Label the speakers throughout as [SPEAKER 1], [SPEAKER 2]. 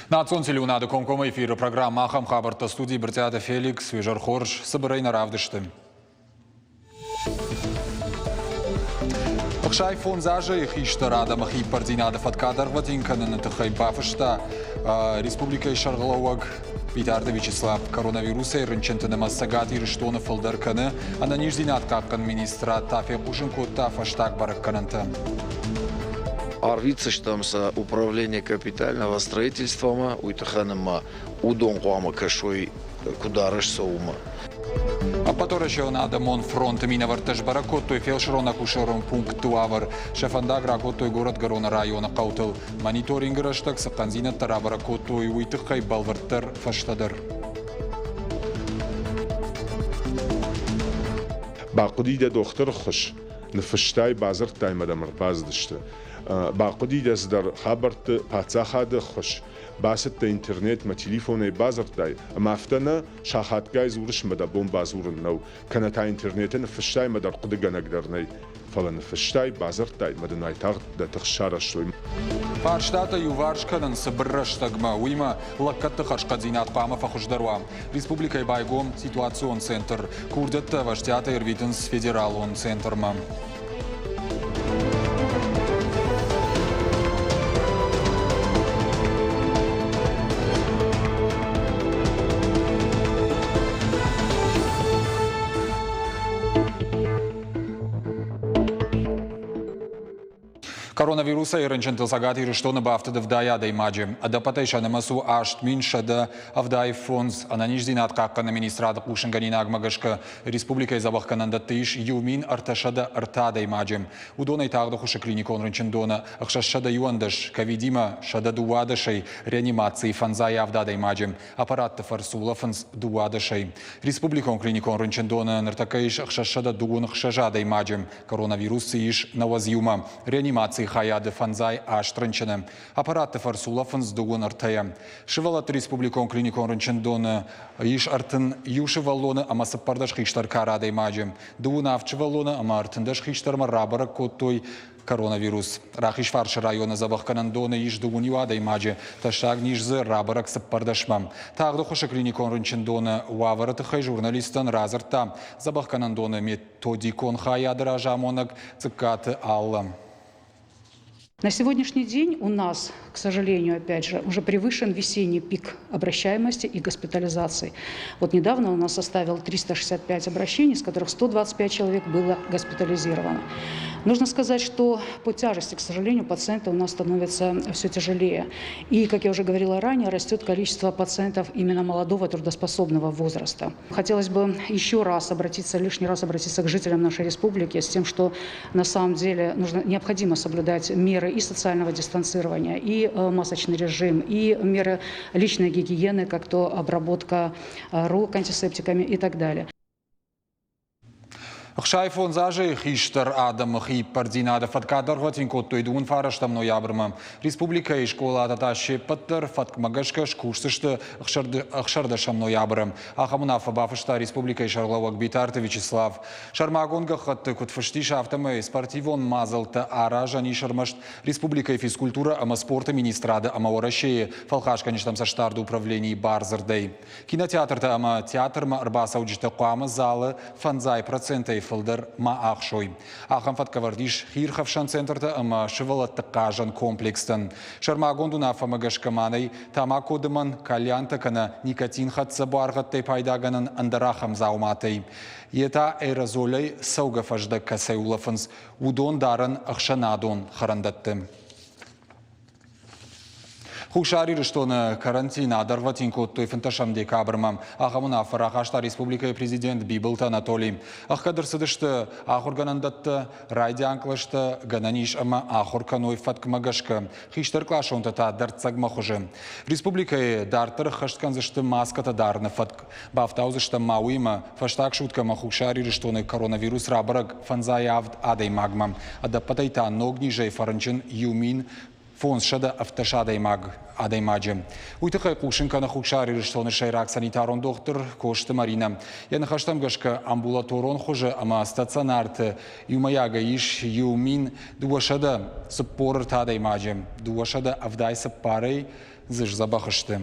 [SPEAKER 1] Национ телеуынады комкоммӕ эфиры программӕ ахӕм хабӕрттӕ студийы Брытъиаты Феликс, уе хорз, цыбырӕй нӕ равдысты. 65 азӕй хистӕр адӕмы хииппӕрддзинады фӕткӕ дӕргъвӕтин кӕныны тыххӕй бафыста республикӕйы сӕргълӕууӕг Битарты Вячеслав. Коронавирусӕй рынчынты нымӕц Цӕгат Ирыстоны фылдӕр кӕны. Ӕнӕниздзинад хъахъхъӕн министрад та фехъусын кодта фӕстаг бӕрӕггӕнӕнтӕ.
[SPEAKER 2] Арвитдзыстӕм сӕ управление капитального строительствомӕ, уый тыххӕн ӕмӕ уыдон хъуамӕ кӕсой, куыд арӕзт цӕуы, уымӕ.
[SPEAKER 1] Ӕппӕтуӕрӕсеон адӕмон фронты минӕвӕрттӕ сбӕрӕг кодтой фелсырон-акушерон пунктты уавӕр. Сӕ фӕндаг ракодтой горӕтгӕроны районы хъӕутыл. Мониторингы рӕстӕг цы хъӕндзинӕдтӕ рабӕрӕг кодтой, уый тыххӕй бӕлвырддӕр фӕстӕдӕр.
[SPEAKER 3] Бахъуыди дӕ дохтыры ххуыс, ныффыстай, бадзырдтай ӕмӕ дӕм ӕрбацыдысты. Бахъуыди дӕ цыдӕр хабӕртты паддзахады ӕххуыс, бацыдтӕ интернетмӕ, телефонӕй бадзырдтай, ӕмӕ афтӕ нӕ, сахатгай дзурыс ӕмӕ дӕ бон бадзурын нӕу, кӕнӕ та интернеты ныффыстай ӕмӕ дӕр хъуыдыгӕнӕг дӕр нӕй, фӕлӕ ныффыстай, бадзырдтай ӕмӕ дын уайтагъд дӕ тых сарӕзтой.
[SPEAKER 1] Фарстатӕ иуварс кӕнын цыбыр рӕстӕгмӕ, уыимӕ лӕггӕдты хӕрзхъӕддзинад хъуамӕ фӕхуыздӕр уа. Республикӕйы байгом ситуацион центр. Курдиӕттӕ ӕвӕстиатӕй ӕрвитынц федералон центрмӕ. Коронавирусӕй рынчынтыл Цӕгат Ирыстоны бафтыд 70 адӕймаджы. Ӕдӕппӕтӕй сӕ нымӕц у 8175. Ӕнӕниздзинад хъахъхъӕныны министрады хъусынгӕнинагмӕ гӕсгӕ республикӕйы дзӕбӕхгӕнӕндӕтты ис 1303 адӕймаджы. Уыдонӕй тагъд ӕххуысы клиникон рынчындоны 611, ковидимӕ 112-ӕй, реанимацийы 57 адӕймаджы. Аппаратты фӕрцы улӕфынц 12-ӕй. Республикон клиникон рынчындоны ныртӕккӕ ис 626 адӕймаджы. Коронавирус цы ис 91-мӕ. Реанимацийы хайады 58 рынчыны. Аппаратты фӕрцы улӕфынц дыууын ӕртӕйӕ. Сывӕллӕтты республикон клиникон рынчындоны ис 31 сывӕллоны ӕмӕ 14 хистӕр кары адӕймаджы. Дыууын авд сывӕллоны ӕмӕ 13 хистӕрмӕ рабӕрӕг кодтой коронавирус. Рахизфарсы районы дзӕбӕхгӕнӕндоны ис дыууын иу адӕймаджы, тӕссаг низ дзы рабӕрӕг цыппӕрдӕсмӕ. Тагъд ӕххуысы клиникон рынчындоны уавӕры тыххӕй журналисттӕн радзырдта дзӕбӕхгӕнӕндоны методикон хайады разамонӕг Цъыккаты Алла.
[SPEAKER 4] На сегодняшний день у нас, к сожалению, опять же, уже превышен весенний пик обращаемости и госпитализации. Вот недавно у нас составил 365 обращений, из которых 125 человек было госпитализировано. Нужно сказать, что по тяжести, к сожалению, пациенты у нас становятся все тяжелее. И, как я уже говорила ранее, растет количество пациентов именно молодого трудоспособного возраста. Хотелось бы еще раз обратиться, лишний раз обратиться к жителям нашей республики с тем, что на самом деле нужно, необходимо соблюдать меры и социального дистанцирования, и масочный режим, и меры личной гигиены, как то обработка рук антисептиками и так далее.
[SPEAKER 1] 65 азӕй хистӕр адӕмы хииппӕрддзинады фӕткӕ дӕргъвӕтин кодтой дыууын фарӕстӕм ноябрмӕ. Республикӕйы скъолатӕ та се ппӕт дӕр фӕткмӕ гӕсгӕ скусдзысты ӕхсӕрдӕсӕм ноябры. Ахӕм уынаффӕ бафыста республикӕйы сӕргълӕууӕг Битарты Вячеслав. Сӕрмагонд гӕххӕтты куыд фыст ис, афтӕмӕй спортивон мадзӕлттӕ аразӕн ис ӕрмӕст республикӕйы физкультурӕ ӕмӕ спорты министрады ӕмӕ Уӕрӕсейы фӕлхасгӕнджытӕм цӕстдарды управленийы бардзырдӕй. Кинотеатртӕ ӕмӕ театрмӕ ӕрбацӕуджытӕ хъуамӕ залы фӕндзай процентӕй фылдӕр ма ахсой. Ахӕм фӕткӕвӕрд ис хиирхӕфсӕн центртӕ ӕмӕ сывӕллӕтты хъазӕн комплекстӕн. Сӕрмагонд уынаффӕмӕ гӕсгӕ ма нӕй тамако дымӕн, кальянтӕ кӕнӕ никотинхӕццӕ буаргъӕдтӕй пайдагӕнӕн ӕндӕр ахӕм дзауматӕй. Йе та аэрозолӕй цӕугӕ фӕздӕг кӕцӕй улӕфынц, уыдон дарӕн ӕхсӕнадон хӕрӕндӕтты. Хуссар Ирыстоны карантин адӕргъвӕтин кодтой 15 декабрмӕ. Ахӕм уынаффӕ рахаста республикӕйы президент Бибылты Анатолий. Ӕхгӕд ӕрцыдысты ахуыргӕнӕндӕттӕ, райдиан кълӕстӕ, гӕнӕн ис ӕмӕ ахуыр кӕной фӕткмӕ гӕсгӕ. Хистӕркъласонтӕ та дӕрддзӕгмӕ хуызы. Республикӕйы дарддӕр ӕххӕст кӕндзысты маскӕтӕ дарыны фӕтк. Бафтаудзыстӕм ма уыимӕ, фӕстаг суткӕмӕ Хуссар Ирыстоны коронавирус рабӕрӕг фӕндзай авд адӕймагмӕ. Ӕдӕппӕтӕй та ног низӕй фӕрынчын 1000. 517 адӕймаджы. Уый тыххӕй хъусын кӕны Хуссар Ирыстоны сӕйраг санитарон дохтыр Косты Маринӕ. Йӕ ныхӕстӕм гӕсгӕ амбулаторон хуызы ӕмӕ стационарты иумӕйагӕй ис 1243 адӕймаджы, 274-ӕй дзы сдзӕбӕх сты.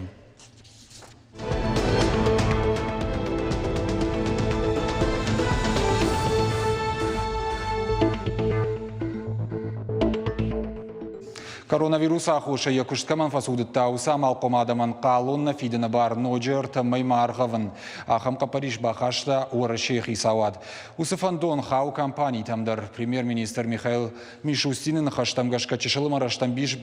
[SPEAKER 1] Коронавирусы аххосӕй йӕ куыст кӕмӕн фӕцудыдта, уыцы амалхъом адӕмӕн хъалон нӕ фидыны бар ноджы ӕртӕ мӕймӕ аргъӕвын. Ахӕм хъӕппӕрис бахаста Уӕрӕсейы хицауад. Уыцы фӕндон хауы компанитӕм дӕр. Премьер-министр Михаил Мишустины ныхӕстӕм гӕсгӕ чысыл ӕмӕ рӕстӕмбис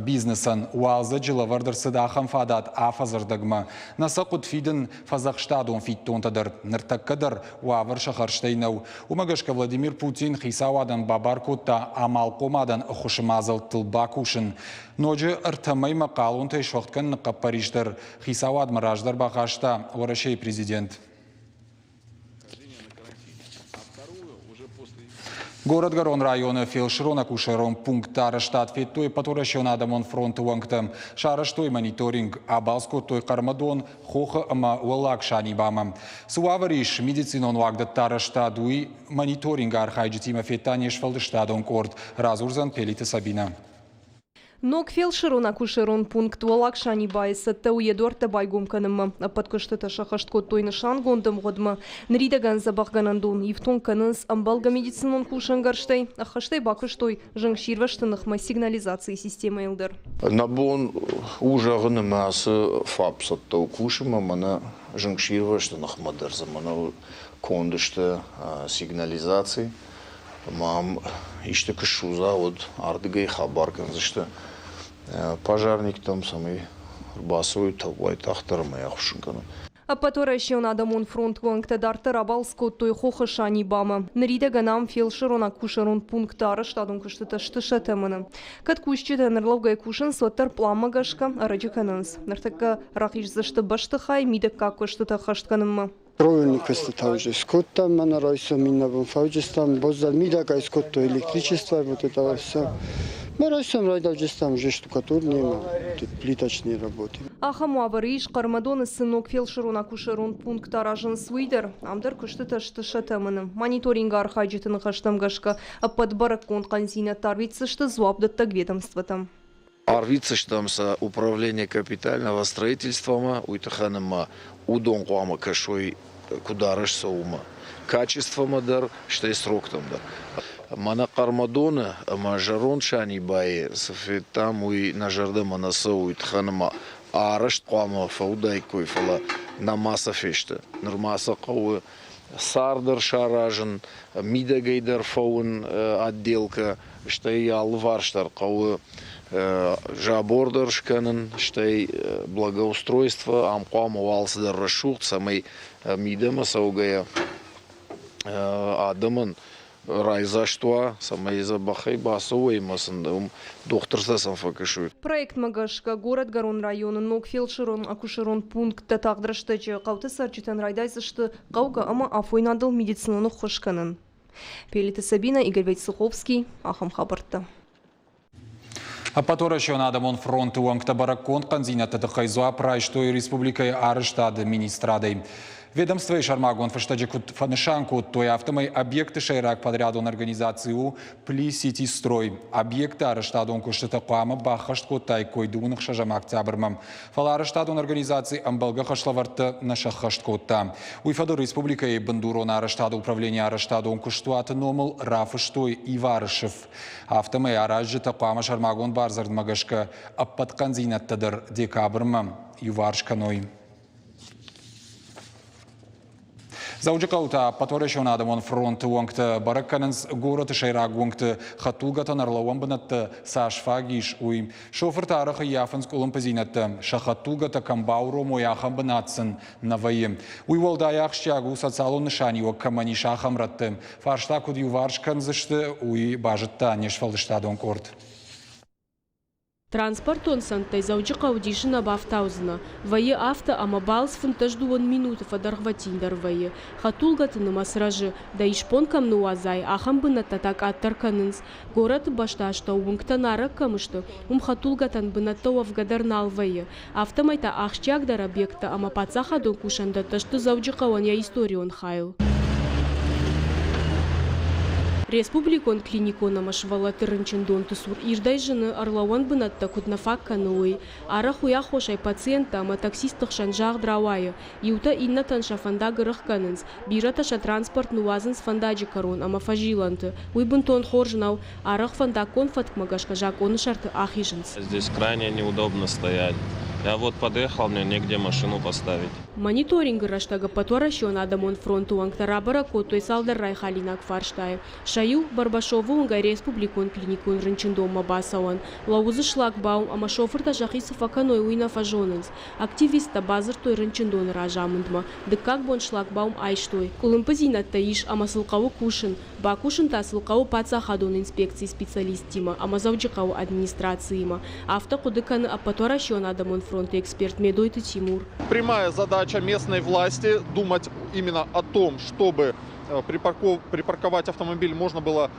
[SPEAKER 1] бизнесӕн уалдзӕджы лӕвӕрд ӕрцыд ахӕм фадат афӕдзы-рдӕгмӕ. Нӕ сӕ хъуыд фидын фӕдзӕхстадон фиддонтӕ дӕр. Ныртӕккӕ дӕр уавӕр сӕ хӕрзтӕй нӕу. Уымӕ гӕсгӕ Владимир Путин хицауадӕн бабар кодта амалхъомадӕн ӕххуысы мадзӕлттыл бакусын. Ноджы ӕртӕ мӕймӕ хъалонтӕй суӕгъд кӕныны хъӕппӕрис дӕр хицауадмӕ раздӕр бахаста Уӕрӕсейы президент. Горӕтгӕрон районы фелсырон-акушерон пункты арӕзтад федтой Ӕппӕтуӕрӕсеон адӕмон фронты уӕнгтӕ. Сарӕзтой мониторинг, абалц кодтой Хъӕрмӕдон, Хохы ӕмӕ Уӕллаг Санибамӕ. Цы уавӕр ис медицинон уагдӕтты арӕзтад, уый мониторингы архайджытимӕ федта не сфӕлдыстадон къорд, радзурдзӕн Пелиты Сабинӕ.
[SPEAKER 5] Ног фелсырон-акушерон пункт Уӕллаг Санибайы цӕттӕ у йӕ дуӕрттӕ байгом кӕнынмӕ. Ӕппӕт куыстытӕ сӕххӕст кодтой нысангонд ӕмгъуыдмӕ. Ныридӕгӕн дзӕбӕхгӕнӕндон ифтонг кӕнынц ӕмбӕлгӕ медицинон кусӕнгӕрзтӕй, ӕххӕстӕй бакуыстой зынгсирвӕзты ныхмӕ сигнализацийы системӕйыл дӕр.
[SPEAKER 2] Нӕ бон у зӕгъын ӕмӕ ацы ФАП цӕттӕ у кусынмӕ, мӕнӕ зынгсирвӕзты ныхмӕ дӕр дзы мӕнӕ конд сты сигнализаци. Ӕмӕ ам исты куы ссудза, уӕд ардыгӕй хабар кӕндзысты пожарниктӕм, цӕмӕй ӕрбацӕуой уайтагъддӕр ӕмӕ йӕ ахуыссын кӕной.
[SPEAKER 5] Ӕппӕтуӕрӕсеон адӕмон фронты уӕнгтӕ дарддӕр абалц кодтой Хохы Санибамӕ. Ныридӕгӕн ам фелсырон-акушерон пункты арӕзтадон куыстытӕ сты сӕ тӕмӕны. Кӕд кусджытӕ нырлӕугӕ кусынц, уӕддӕр пъланмӕ гӕсгӕ ӕрӕджы кӕнынц. Ныртӕккӕ рахиздзысты бӕстыхай мидӕггаг куыстытӕ ӕххӕст кӕнынмӕ.
[SPEAKER 6] Кровельный куыстытӕ уже скодтам, мӕнӕ райсом иннӕбон фӕуджыстам, боздӕр мидӕгӕй скодтой электричество, вот это все. Мы райсом райдайджыстам уже штукатурные, тут плиточные работы.
[SPEAKER 5] Ахӕм уавӕры ис Хъӕрмӕдоны цы ног фелсырон-акушерон пункт аразынц, уый дӕр. Ам дӕр куыстытӕ сты сӕ тӕмӕны. Мониторингы архайджыты ныхӕстӕм гӕсгӕ, ӕппӕт бӕрӕггонд хъӕндзинӕдтӕ арвитдзысты дзуапдӕттӕг ведомствотӕм.
[SPEAKER 2] Арвитдзыстӕм сӕ управление капитального строительствомӕ, уый тыххӕн ӕмӕ уыдон хъуамӕ кӕсой, куыд арӕзт цӕуы, уымӕ. Качествомӕ дӕр, стӕй сроктӕм дӕр. Мӕнӕ Хъӕрмӕдоны ӕмӕ зӕронд Санибайы цы федтам, уый нӕ зӕрдӕмӕ нӕ цӕуы, уый тыххӕн ӕмӕ арӕзт хъуамӕ фӕуыдаиккой, фӕлӕ нӕма сӕ фесты. Нырма сӕ хъӕуы цар дӕр саразын, мидӕгӕй дӕр фӕуын отделкӕ, стӕй алыварс дӕр хъӕуы забор дӕр скӕнын, стӕй благоустройство, ам хъуамӕ уа алцыдӕр рӕсугъд, цӕмӕй мидӕмӕ цӕугӕйӕ адӕмӕн райдзаст уа, цӕмӕй дзӕбӕхӕй бацӕуой ӕмӕ сын уым дохтыртӕ сӕм фӕкӕсой.
[SPEAKER 5] Проектмӕ гӕсгӕ горӕтгӕрон районы ног фелсырон-акушерон пункттӕ тагъд рӕстӕджы хъӕуты цӕрджытӕн райдайдзысты хъӕугӕ ӕмӕ афойнадыл медицинон ӕххуыс кӕнын. Пелиты Сабина, Игорь Войцеховский, ахӕм хабӕрттӕ.
[SPEAKER 1] Ӕппӕтуӕрӕсеон адӕмон фронты уӕнгтӕ бӕрӕггонд хъӕндзинӕдты тыххӕй дзуапп райстой республикӕйы арӕзтады министрадӕй. Ведомствойы сӕрмагонд фыстӕджы куыд фӕнысан кодтой, афтӕмӕй объекты сӕйраг подрядон организаци у Пли Сити Строй. Объекты арӕзтадон куыстытӕ хъуамӕ баххӕст кодтаиккой дыууын ӕхсӕзӕм октябрмӕ. Фӕлӕ арӕзтадон организаци ӕмбӕлгӕ хӕслӕвӕрдтӕ нӕ сӕххӕст кодта. Уый фӕдыл республикӕйы бындурон арӕзтады управленийы арӕзтадон куыстуаты номыл рафыстой ивары сыф. Афтӕмӕй аразджытӕ хъуамӕ сӕрмагонд бардзырдмӕ гӕсгӕ ӕппӕт хъӕндзинӕдтӕ дӕр декабрмӕ иуварс кӕной. Дзӕуджыхъӕуы та Ӕппӕтуӕрӕсеон адӕмон фронты уӕнгтӕ бӕрӕг кӕнынц горӕты сӕйраг уынгты хӕдтулгӕтӕн ӕрлӕууӕн бынӕттӕ цас фаг ис, уый. Шофыртӕ арӕх ӕййафынц къуылымпыдзинӕдтӕ, сӕ хӕдтулгӕтӕ кӕм бауромой, ахӕм бынат сын нӕ вӕййы. Уый уӕлдай ахсджиаг у социалон нысаниуӕг кӕмӕн ис, ахӕм рӕтты. Фарста куыд иуварс кӕндзысты, уый базыдта не сфӕлдыстадон къорд.
[SPEAKER 7] Транспортон цӕндтӕй Дзӕуджыхъӕуы дисы нӕ бафтаудзынӕ. Вӕййы афтӕ, ӕмӕ балц 15 дыууын минуты фӕдӕргъвӕтиндӕр вӕййы. Хӕдтулгӕты нымӕц рӕзы. Дӕ исбон кӕм ныууадзай, ахӕм бынӕттӕ та къаддӕр кӕнынц. Горӕты бӕстастӕу уынгтӕ нарӕг кӕм сты, уым хӕдтулгӕтӕн бынӕттӕ уӕвгӕ дӕр нал вӕййы. Афтӕмӕй та ахсджиагдӕр объекттӕ ӕмӕ паддзахадон кусӕндӕттӕ сты Дзӕуджыхъӕуӕн йӕ историон хайыл. Республикон клиникон ӕмӕ сывӕллӕтты рынчындонты цур ирдӕй зыны, ӕрлӕууӕн бынӕттӕ куыд нӕ фаг кӕны, уый. Арӕх уый аххосӕй пациенттӕ ӕмӕ таксистты хсӕн загъд рауайы. Иутӕ иннӕтӕн сӕ фӕндаг ӕрӕхгӕнынц, бирӕтӕ сӕ транспорт ныууадзынц фӕндаджы кӕрон ӕмӕ фӕзилӕнты. Уый бынтон хорз нӕу, арӕх фӕндаггон фӕткмӕ гӕсгӕ закъоны сӕрты ахизынц.
[SPEAKER 8] Здесь крайне неудобно стоять. Я вот подъехал, мне негде машину поставить.
[SPEAKER 7] Мониторингы рӕстӕг Ӕппӕтуӕрӕсеон адӕмон фронты уӕнгтӕ рабӕрӕг кодтой цалдӕр райхалинаг фарстайы. Сӕ иу, Барбашовы уынгӕй республикон клиникон рынчындонмӕ бацӕуӕн. Лӕууы дзы шлагбаум ӕмӕ шофыртӕ сӕхи цы фӕкӕной, уый нӕ фӕзонынц. Активисттӕ бадзырдтой рынчындоны разамындмӕ. Дыккаг бон шлагбаум айстой. Къуылымпыдзинӕдтӕ ис ӕмӕ сыл хъӕуы кусын. Бакусын та сыл хъӕуы паддзахадон инспекцийы специалисттимӕ ӕмӕ Дзӕуджыхъӕуы администрациимӕ. Афтӕ хъуыды кӕны Ӕппӕтуӕрӕсеон адӕмон фронты эксперт Медойты Тимур.
[SPEAKER 9] Прямая задача местной власти думать именно о том, чтобы припарковать автомобиль можно было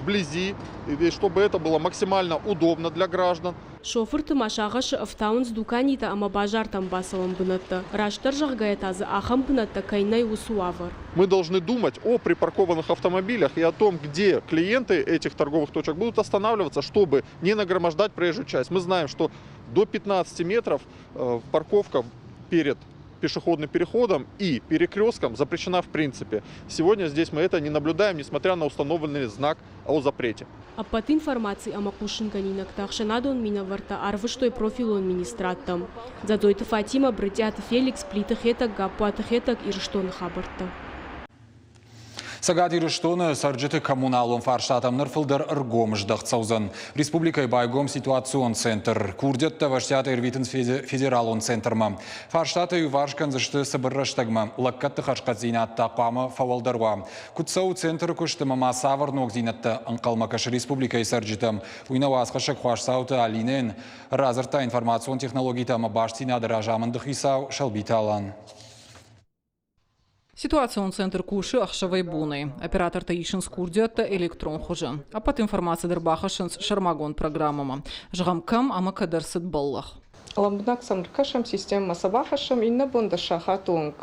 [SPEAKER 9] вблизи, и чтобы это было максимально удобно для граждан.
[SPEAKER 7] Шофырты ма сагъӕсы ӕфтауынц дуканитӕ ӕмӕ базартӕм бацӕуӕн бынӕттӕ. Растдӕр зӕгъгӕйӕ та дзы ахӕм бынӕттӕ кӕй нӕй, уыцы уавӕр.
[SPEAKER 9] Мы должны думать о припаркованных автомобилях и о том, где клиенты этих торговых точек будут останавливаться, чтобы не нагромождать проезжую часть. Мы знаем, что до 15 метров парковка перед пешеходным переходом и перекрестком запрещена в принципе. Сегодня здесь мы это не наблюдаем, несмотря на установленный знак о запрете.
[SPEAKER 7] Ӕппӕт информаци ӕмӕ хъусынгӕнинӕгтӕ ӕхсӕнадон минӕвӕрттӕ арвыстой профилон министрадтӕм. Дзадзойты Фатимӕ, Брытъиаты Феликс, Плиты Хетӕг, Гаппуаты Хетӕг, Ирыстоны хабӕрттӕ.
[SPEAKER 1] Цӕгат Ирыстоны цӕрджыты коммуналон фарстатӕм ныр фылдӕр ӕргом здӕхт цӕудзӕн. Республикӕйы байгом ситуацион центр. Курдиӕттӕ ӕвӕстиатӕй ӕрвитынц федералон центрмӕ. Фарстатӕ иуварс кӕндзысты цыбыр рӕстӕгмӕ. Лӕггӕдты хӕрзхъӕддзинад та хъуамӕ фӕуӕлдӕр уа. Куыд цӕуы центры куыст ӕмӕ ма цавӕр ногдзинӕдтӕ ӕнхъӕлмӕ кӕсы республикӕйы цӕрджытӕм, уый нӕ уацхӕссӕг Хуасдзауты Алинӕйӕн радзырдта информацион технологитӕ ӕмӕ бастдзинады разамынды хицау Сӕлбиты Алан.
[SPEAKER 10] Ситуацион центр кусы ӕхсӕвӕй-бонӕй. Оператортӕ исынц курдиӕттӕ электрон хуызы. Ӕппӕт информаци дӕр бахӕссынц сӕрмагонд программӕмӕ. Зӕгъӕм, кӕм ӕмӕ кӕд ӕрцыд бӕллӕх.
[SPEAKER 11] Лӕмбынӕг сӕм ӕркӕсӕм, системӕмӕ сӕ бахӕссӕм, иннӕ бон дӕр сахаты онг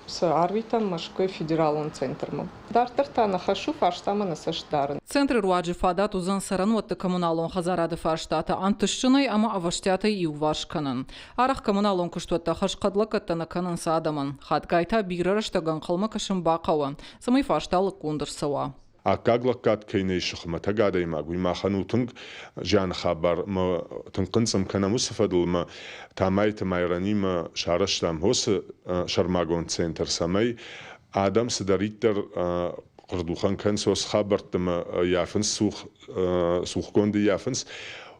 [SPEAKER 11] сӕ арвитӕм Мӕскуыйы федералон центрмӕ. Дарддӕр та нӕ хӕс у фарстамӕ нӕ цӕст дарын.
[SPEAKER 10] Центры руаджы фадат уыдзӕн цӕрӕнуӕтты коммуналон хӕдзарады фарстатӕ ӕнтыстджынӕй ӕмӕ ӕвӕстиатӕй иуварс кӕнын. Арӕх коммуналон куыстуӕттӕ хӕрзхъӕд лӕггӕдтӕ нӕ кӕнынц адӕмӕн. Хатгай та бирӕ рӕстӕг ӕнхъӕлмӕ кӕсын бахъӕуы, цӕмӕй фарста лыггонд ӕрцӕуа.
[SPEAKER 3] Аккаг лӕггад кӕй нӕ исы хуымӕтӕг адӕймаг, уый махӕн у тынг зианы хабар ӕмӕ тынг хъынцъым кӕнӕм уыцы фӕдыл ӕмӕ Тамайты Майрӕнимӕ сарӕзтам уыцы сӕрмагонд центр, цӕмӕй адӕм цыдӕриддӕр хъуырдухӕн кӕнынц уыцы хабӕртты ӕмӕ йафынц цух, цухгонд йафынц,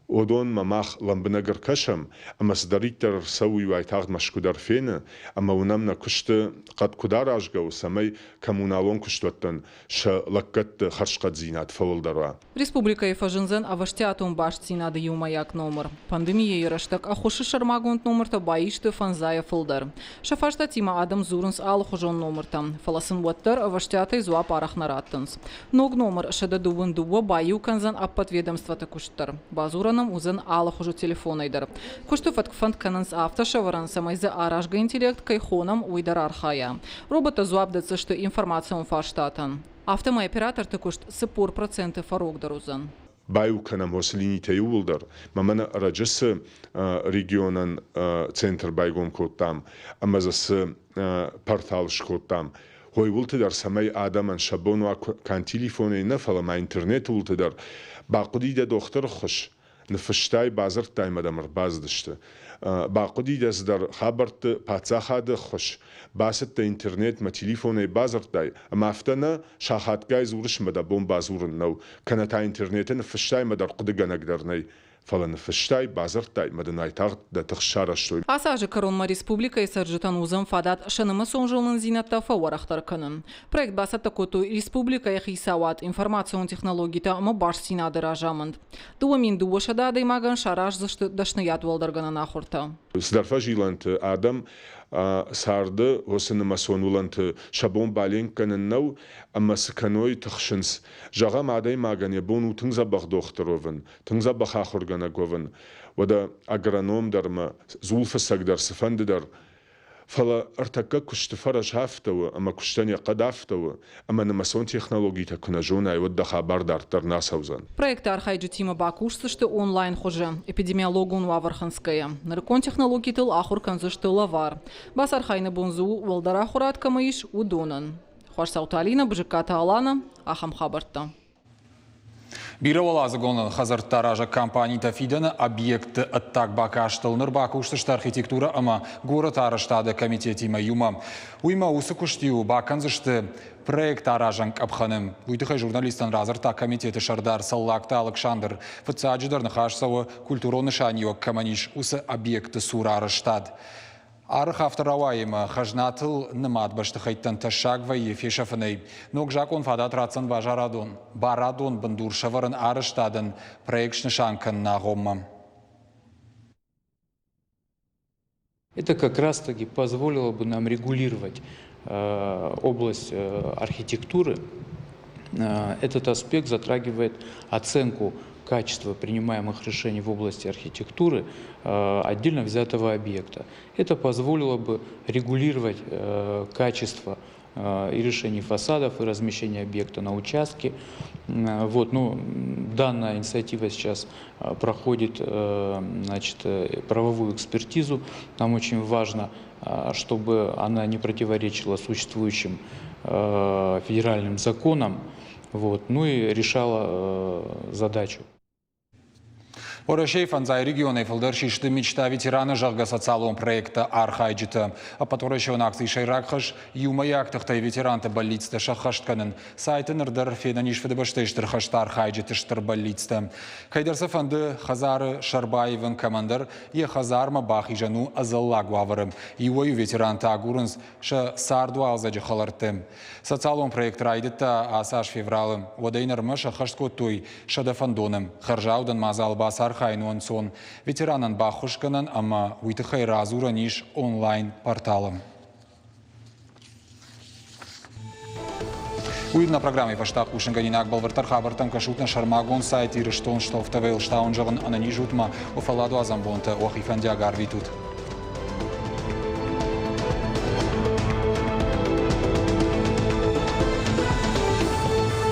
[SPEAKER 3] уыдонмӕ мах лӕмбынӕг ӕркӕсӕм ӕмӕ цыдӕриддӕр ӕрцӕуы, уый уайтагъд Мӕскуы дӕр фены ӕмӕ уынӕм нӕ куысты хъӕд куыд аразгӕ у, цӕмӕй коммуналон куыстуӕттӕн сӕ лӕггӕдты хӕрзхъӕддзинад фӕуӕлдӕр уа.
[SPEAKER 10] Республикӕйы фӕзындзӕн ӕвӕстиатон бастдзинады иумӕйаг номыр. Пандемийӕйы рӕстӕг ӕххуысы сӕрмагонд номыртӕ баисты фӕндзайӕ фылдӕр. Сӕ фарстатимӕ адӕм дзурынц алыхуызон номыртӕм, фӕлӕ сын уӕддӕр ӕвӕстиатӕй дзуапп арӕх нӕ раттынц. Ног номыр 122 баиу кӕндзӕн ӕппӕт ведомствоты куыст дӕр. Бадзурӕн ӕм уыдзӕн алыхуызы телефонӕй дӕр. Куысты фӕтк фӕнд кӕнынц афтӕ сӕвӕрын, цӕмӕй дзы аразгӕ интеллект кӕй хонӕм, уый дӕр архайа. Роботтӕ дзуапп дӕтдзысты информацион фарстатӕн. Афтӕмӕй операторты куыст 40% фӕрогдӕр уыдзӕн.
[SPEAKER 3] Баиу кӕнӕм уыцы линитӕ иууылдӕр. Мӕ мӕнӕ ӕрӕджы цы регионӕн центр байгом кодтам ӕмӕ дзы цы портал скодтам, уый уылты дӕр, цӕмӕй адӕмӕн сӕ бон уа канд телефонӕй нӕ, фӕлӕ ма интернеты уылты дӕр бахъуыди дӕ дохтыры ххуыс, ныффыстай, бадзырдтай ӕмӕ дӕм ӕрбацыдысты. Бахъуыди дӕ цыдӕр хабӕртты паддзахады ӕххуыс, бацыдтӕ интернетмӕ, телефонӕй бадзырдтай, ӕмӕ афтӕ нӕ, сахатгай дзурыс ӕмӕ дӕ бон бадзурын нӕу, кӕнӕ та интернеты ныффыссай ӕмӕ дӕр хъуыдыгӕнӕг дӕр нӕй. Фӕлӕ ныффыстай, бадзырдтай ӕмӕ дын айтагъд дӕ тых сарӕзтой.
[SPEAKER 10] Ацы азы кӕронмӕ республикӕйы цӕрджытӕн уыдзӕн фадат сӕ нымӕцон зонындзинӕдтӕ фӕуӕрӕхдӕр кӕнын. Проект бацӕттӕ кодтой республикӕйы хицауад, информацион технологитӕ ӕмӕ бастдзинады разамынд. 2200 адӕймагӕн сараздзысты дӕсныйад уӕлдӕргӕнӕн ахуыртӕ.
[SPEAKER 3] Цыдӕр фӕзилӕнты адӕм царды уыцы нымӕцон уылӕнты сӕ бон баленк кӕнын нӕу ӕмӕ цы кӕной, тыхсынц. Зӕгъӕм, адӕймагӕн йӕ бон у тынг дзӕбӕх дохтыр уӕвын, тынг дзӕбӕх ахуыргӕнӕг уӕвын, уӕдӕ агроном дӕр ӕмӕ дзулфыцӕг дӕр цыфӕнды дӕр. Фӕлӕ ӕртӕккӕ куысты фӕрӕз афтӕ у, ӕмӕ куыстӕн йӕ хъӕд афтӕ у, ӕмӕ нымӕцон технологитӕ куы нӕ зонай, уӕд дӕ хабар дарддӕр нӕ ацӕудзӕн.
[SPEAKER 10] Проекты архайджытимӕ бакусдзысты онлайн хуызы, эпидемиологон уавӕр хынцгӕйӕ. Нырыккон технологитыл ахуыр кӕндзысты лӕвар. Бацархайыны бон дзы у, уӕлдӕр ахуырад кӕмӕ ис, уыдонӕн. Хуасдзауты Алинӕ, Бызыккаты Алана, ахӕм хабӕрттӕ.
[SPEAKER 1] Бирӕуӕладзыгон хӕдзӕрттӕ аразӕг компанитӕ фидӕны объектты ӕддаг бакастыл ныр бакусдзысты архитектурӕ ӕмӕ горӕты арӕзтады комитетимӕ иумӕ. Уыимӕ уыцы куыст-иу бакӕндзысты проект аразӕн къӕпхӕны. Уый тыххӕй журналисттӕн радзырдта комитеты сӕрдар Цӕллагты Алыксандр. Фыццаджыдӕр ныхас цӕуы, культурон нысаниуӕг кӕмӕн ис, уыцы объектты цур арӕзтад. Арых афтӕ рауайы ӕмӕ хӕзнатыл нымад бӕстыхӕйттӕн тӕссаг вӕййы фесӕфынӕй. Ног закъон фадат ратдзӕн базарадон, барадон бындур сӕвӕрын арӕзтадӕн проект снысан кӕныны агъоммӕ.
[SPEAKER 12] Это как раз-таки позволило бы нам регулировать область архитектуры. Этот аспект затрагивает оценку качества принимаемых решений в области архитектуры отдельно взятого объекта. Это позволило бы регулировать качество и решений фасадов, и размещение объекта на участке. Вот, ну, данная инициатива сейчас проходит, значит, правовую экспертизу. Нам очень важно, чтобы она не противоречила существующим федеральным законам, вот, ну и решала задачу.
[SPEAKER 1] Уӕрӕсейы фӕндзай регионӕй фылдӕр систы Мечта ветерана, зӕгъгӕ, социалон проекты архайджытӕ. Ӕппӕтуӕрӕсеон акцийы сӕйраг хӕс иумӕйаг тыхтӕй ветеранты бӕллицтӕ сӕххӕст кӕнын. Сайты ныр дӕр фенӕн ис Фыдыбӕстӕйы Стыр хӕсты архайджыты стыр бӕллицтӕ. Кӕйдӕр сӕ фӕнды хӕдзары сӕр баивын, кӕмӕндӕр йӕ хӕдзармӕ бахизӕн у ӕдзӕллаг уавӕры. Иуӕй-иу ветерантӕ агурынц сӕ цардуалдзӕджы хӕлӕртты. Социалон проект райдыдта ацы аз февралы. Уӕдӕй нырмӕ сӕххӕст кодтой 100 фӕндоны. Хӕрзаудӕн мадзал бацархайын у ӕнцон. Ветеранӕн баххуысгӕнӕн ӕмӕ уый тыххӕй радзурӕн ис онлайн-порталы. Уый нӕ программӕйы фӕстаг хъусынгӕнинаг бӕлвырддӕр хабӕрттӕм кӕсут нӕ сӕрмагонд сайт Ирыстон Штоф ТВ-йыл стауын зӕгъын ӕнӕниз ут ма уӕ фӕлладуадзӕн бонтӕ уӕхи фӕндиаг арвитут.